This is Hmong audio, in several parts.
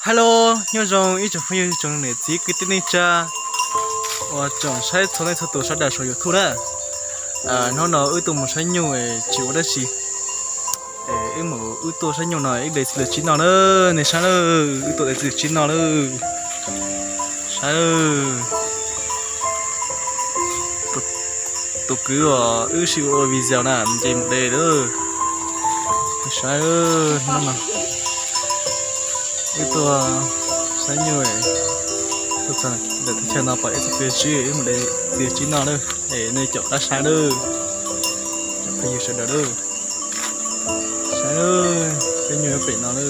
Hello, nyob zoo ib tsoom phooj ywg tsoom niam txiv kwv tij neej tsa uas tseem saib txhua leej txhua tus sawv daws saum YouTube na. Hnub no wb tuaj mus saib nyuj tsis ua dab tsi. Wb mus wb tuaj saib nyuj no wb de txiv lws tsib no na, nej saib na, wb tuaj de txiv lws tsib no na. Saib, tus kwv uas wb sib ua video na nce mus de lawm. Saib, hnub no wb tuaj saib nyuj, tuaj txog ntawm teb chaws no pom ib tug kwv tsib, wb mus de txiv lws tsib no na. Es nej caum qab saib na, caum phooj ywg sawv daws na. Saib, peb nyuj nyob pem no na.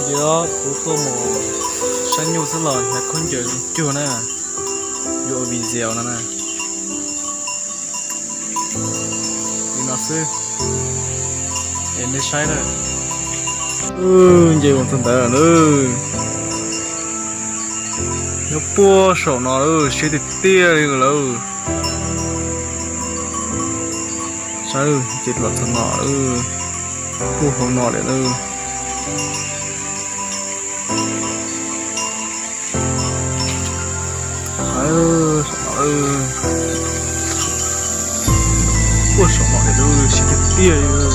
Nyob kuv tuaj mus saib nyuj xwb los hnyav khaub ncaws cuag na, yuav ua video no na. Li no xwb, es nej saib na. Nce mus txog ntawd lawm. Nyob puag saum no lawm, siab tiag tiag li lawm. Saib, ces los txog no, puag hauv no lawm. Puag saum no lawm, siab tiag tiag li.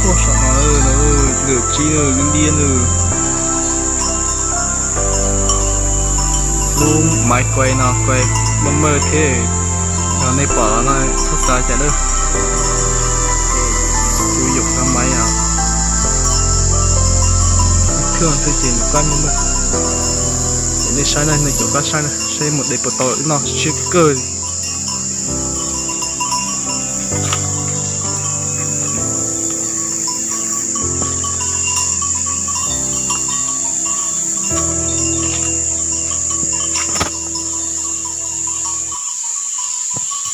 Puag saum no, lwm tsib, lub ntiab, lub maiv kuai no kuai maj maj thiab, yog nej pom no txhob xav cas lawm. Kuv yuam kab maiv os, ib pliag xwb ces nws kuaj maj maj. Es nej saib na, nej caum qab saib na, saib mus de puas tau no siab kawg.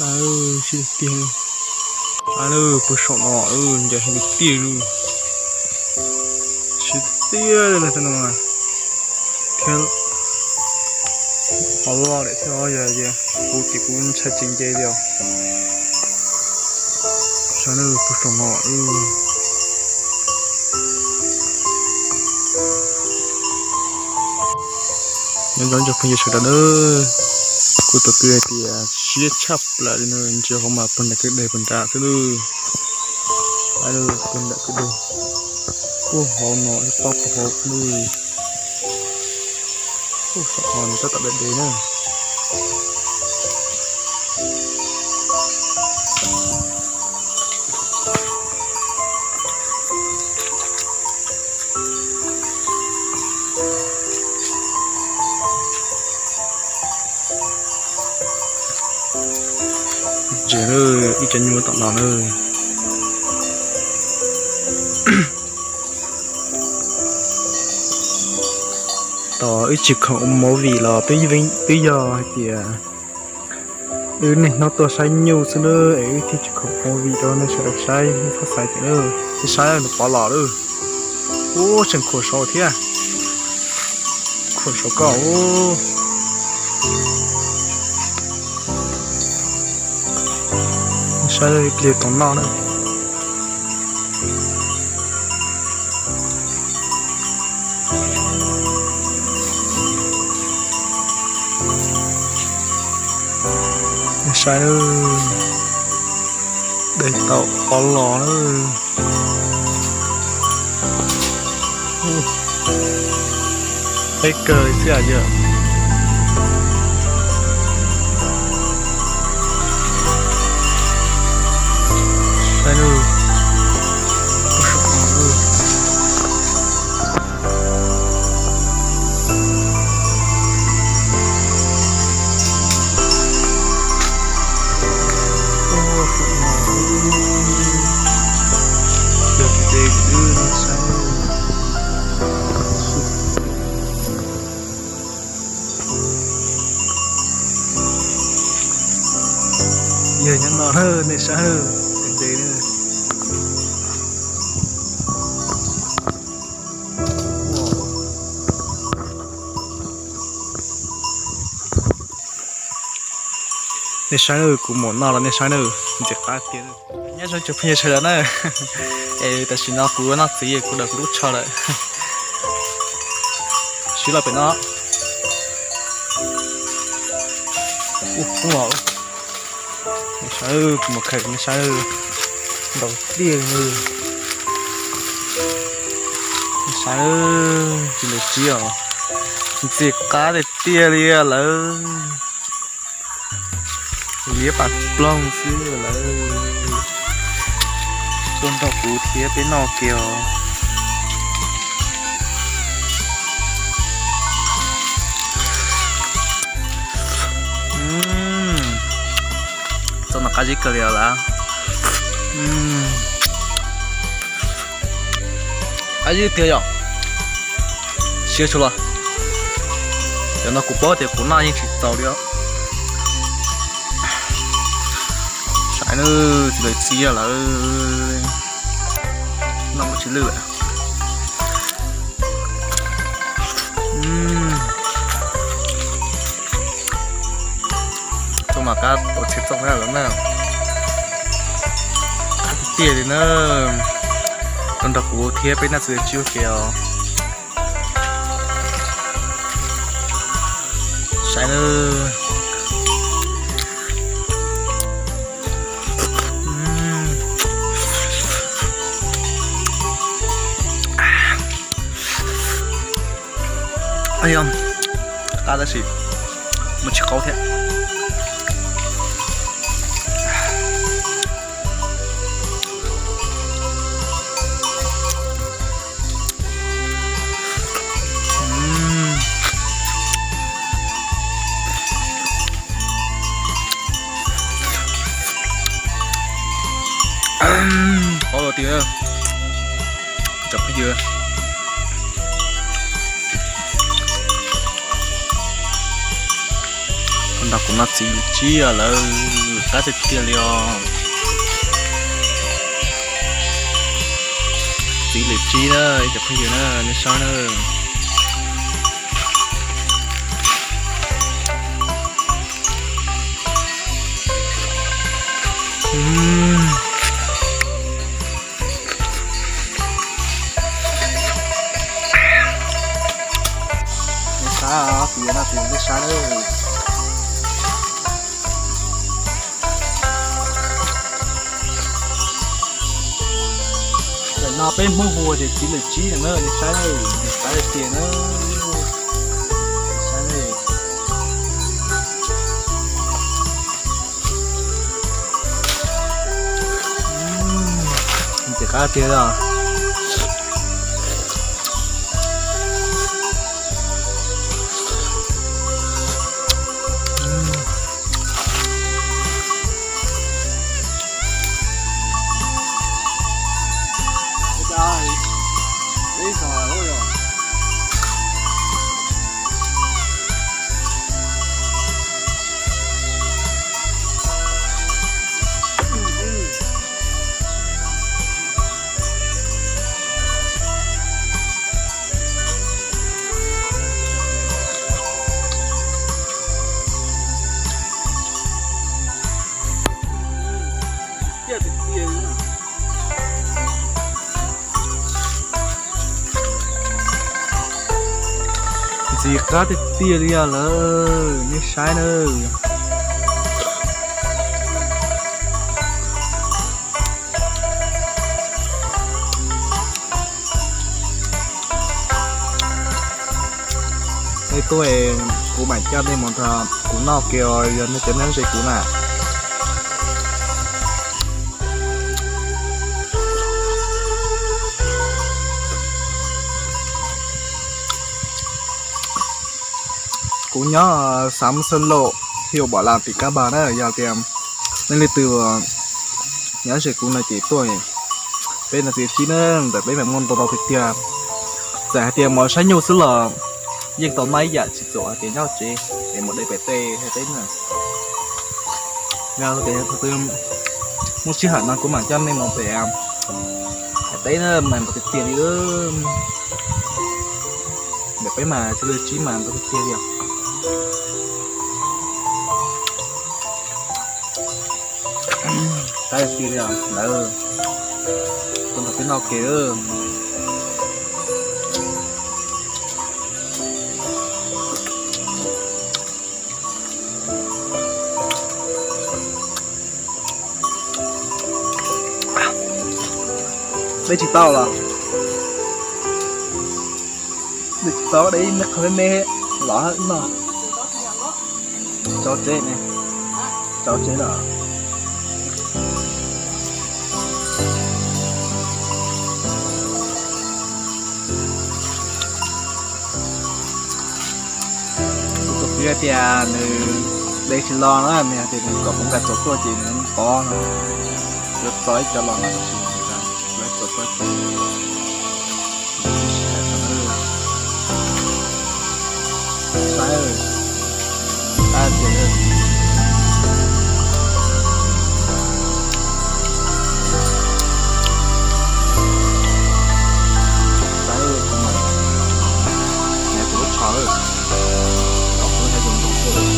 Saib, siab tiag. Saib lawm, puag saum no, ncaws heev tiag li. Siab tiag li no. Thiab qhov loj lawm thiab, yog kuv ces kuv ntshai tsis nce li os. Saib lawm, puag saum no. Nyob zoo ib tsoom phooj ywg sawv daws na, kuv tus kwv hais tias siab tshaj plaws li no, ntsia hauv mas puag nram kwj deg puag nrad xwb lawm. Puag nram kwj deg, puag hauv no ib pob puag hauv lawm. Ub, saum no nws tab tom deb deb na. Ntses na, ib co nyuj tom no na. Tos wb tsis khoom ua movie los peb yog hais tias wb niaj hnub tuaj saib nyuj xwb na, es wb thiaj tsis khoom ua movie rau nej sawv daws saib, nej txhob xav tias, nej saib nws pov los lawm. Ub, tseem khuam saud thiab. Khuam saud koj. Saib ib pliag tos noj na. Saib, de tau qhov los na. Peb kawg li xwb yom. Saib, yog nyob no nej saib, ntev ntev. Nej saib na, kuv mus noj los nej saib na, ntxim qab tiag. Nyob zoo tsoom phooj ywg sawv daws na, es tam sim no kuv yuav noj txiv kuv daws kuv lub tsho lawm. Siv los pem no. Ub, ub, nej saib, kuv mus khaws nej saib, ntaus tiag li. Nej saib, txiv lawv tsib os, ntxim qab tiag tiag li lawm. Liab pam ploog xwb lawm. Tuaj nrog kuv thiab peb noj kiag os. Txoj no qab zib kawg li lawm. Qab zib tiag yom. Siab tshua los. Cov no kuv paub tias kuv noj yeej tsis txaus li os. Saib na, txiv lawv tsib lawm. Noj muaj tsis lwj lawm. Txoj mas qab tau txhij txoj na lawm na. Qab tiag tiag li na. Tuaj nrog kuv thiab peb noj txiv lawv tsib ua ke os. Saib na. Qab tab sis muaj tsis qaub thiab. Qaub tiag, cov phooj ywg. Nrog kuv noj txiv lawv tsib lawm, qab tiag tiag li os. Txiv lawv tsib na, cov phooj ywg na, nej saib na. Nej saib, kuv yuav noj txiv lawv tsib na. Ntawm no peb Hmoob hu tias txiv lawv tsib na, nej saib, nej saib tiag na. Saib, ntxim qab tiag os. Ntxim qab tiag tiag li os lawm, nej saib nawb. Nej tuaj, kuv mam coj nej mus nrog kuv noj kiag os, yog nej cov neeg ze kuv na. Kuv nyob xav xo lo hiu bom las tim kab npag na, yog tias nej leej twg nyob ze kuv no ces tuaj, peb no txiv tsib na, ntawm peb mam muaj ntau ntau tiag tiag. Txawm hais tias mus saib nyuj xwb los yeej tau noj ib yam tsis txaus hais tias nyob tsev es mus de pem tej hais teb na. Yog tias muaj sij hawm no kuv mam coj nej mus pem hais teb na, mas ntau tiag tiag li. Ntawm peb mas txiv lawv tsib mas ntau tiag tiag li os. Saib ti li lawm, tuaj nrog peb noj ke. Dej tsis tau los? Dej tsis tau, dej me qhov me me los noj. Tso tsev ne, tso tsev lawm. Kuv tus kwv hais tias nws de tsis los na, nws hais tias nws kom kuv nqa txuas tuaj ces nws pov no, yuav txo ib co los no tab sis nws nqa txuas tuaj ces saib, saib tias saib kuv mas, nyiam kuv lub tsho, kom kuv nyiam zoo nkaus tuaj.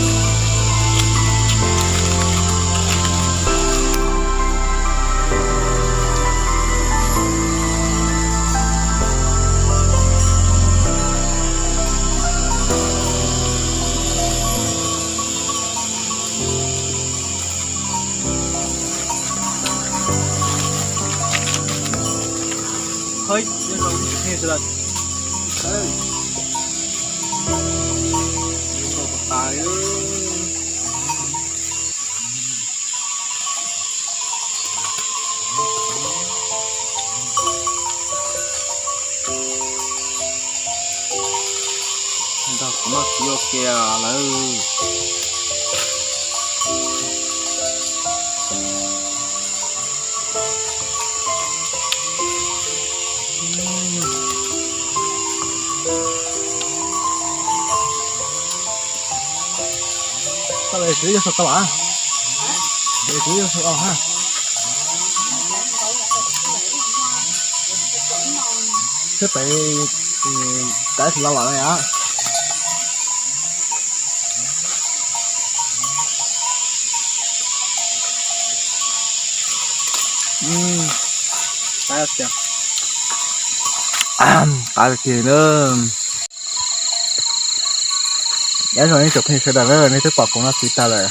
Oj, nyob zoo ib tsoom phooj ywg sawv daws. Nyob zoo, tas tas li. Nrog kuv noj txiv ua ke lawm. Tau lawm, kuv yuav sau tau a. Kuv yuav sau a ha. Thiab pem, mm, kav xim los lawm na yom. Qav tiag na. Nyob zoo ib tsoom phooj ywg sawv daws na, nej twb pom kuv noj txiv tag lawm.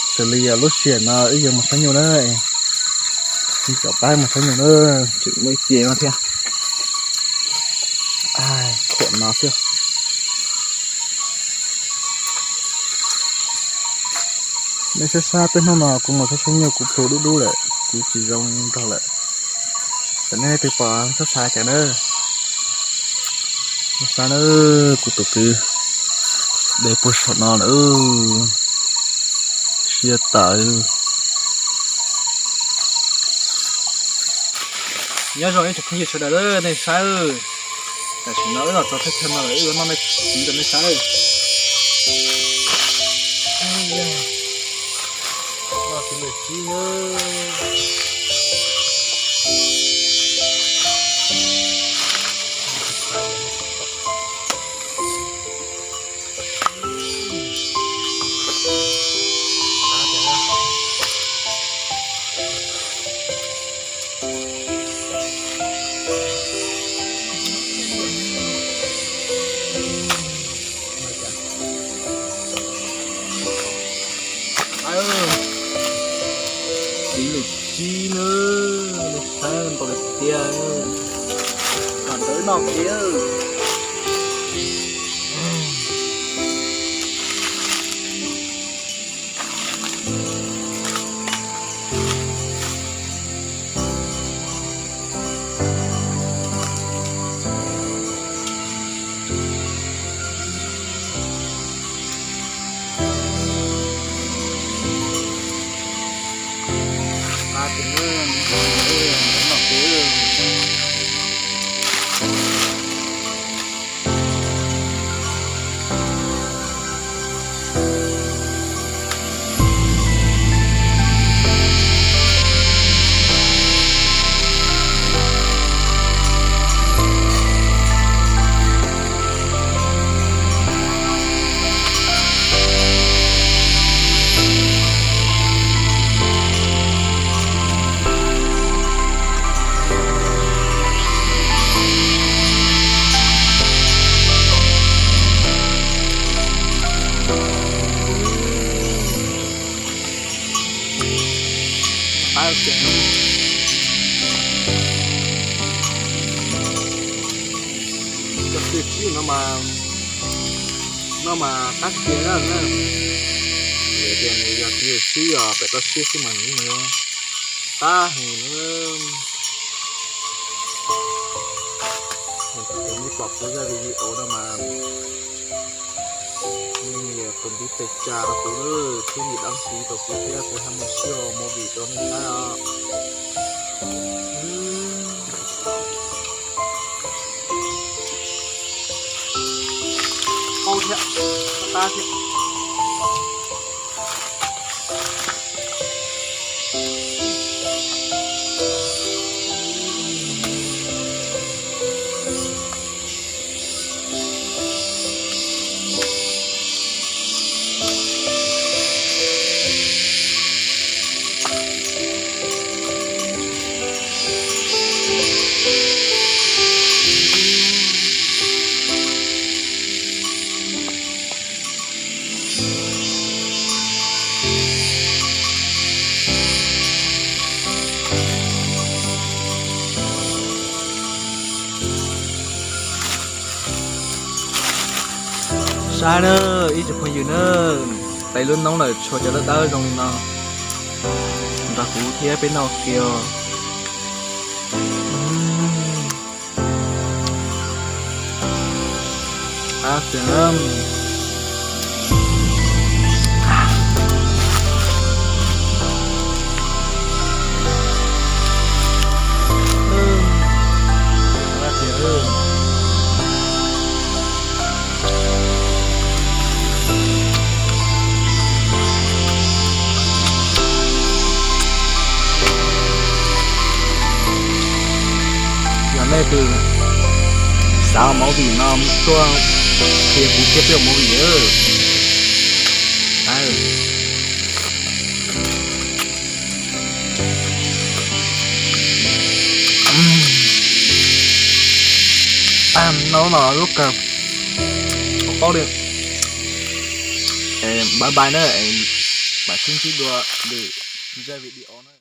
Xws li lub sij hawm no wb yuav mus saib nyuj na, wb cov pab mus saib nyuj na, tseem muaj ib ce no thiab. Khuam no xwb. Nej saib saib, peb hnub no kuv mus saib saib nyuj kuv plhu dub dub lawm, kuv tsis zoo nraug lawm. Tam nej leej twg pom xav xav cas na. Xav na, kuv tus kwv de puag saum no na, siab tawm. Nyob zoo ib tsoom phooj ywg sawv daws, nej saib, tam sim no wb los txog thaj chaw no lawm, wb yuav noj nej txiv rau nej saib. Noj txiv lwm txiv na. Txiv lwm sib na, saib ntau tiag, kom ntawd noj kiag. Qab tiag. Cov twj ywm no mas, no mas qab tiag na. Vim tias nws yog twj ywm xwb, yog pem toj siab xwb mas nws qab heev na. Yog nej pom kuv zaj video no mas nej nias tus ntiv tes tsa rau kuv, thiab nias đăng ký rau kuv thiab kuv ho mus siv movie rau nej saib os. Qab thiab, qab thiab. Saib na, ib tsoom phooj ywg na, tes lub noob lawm tshuav cov dawb dawb zoo li no, nrog kuv thiab peb noj kiag. Yog nej twg xav movie no tuaj qhia kuv thiab peb ua movie. Noj no lub kawg, paub li. Bye bye na, mam sib ntsib dua lwm zaj video na.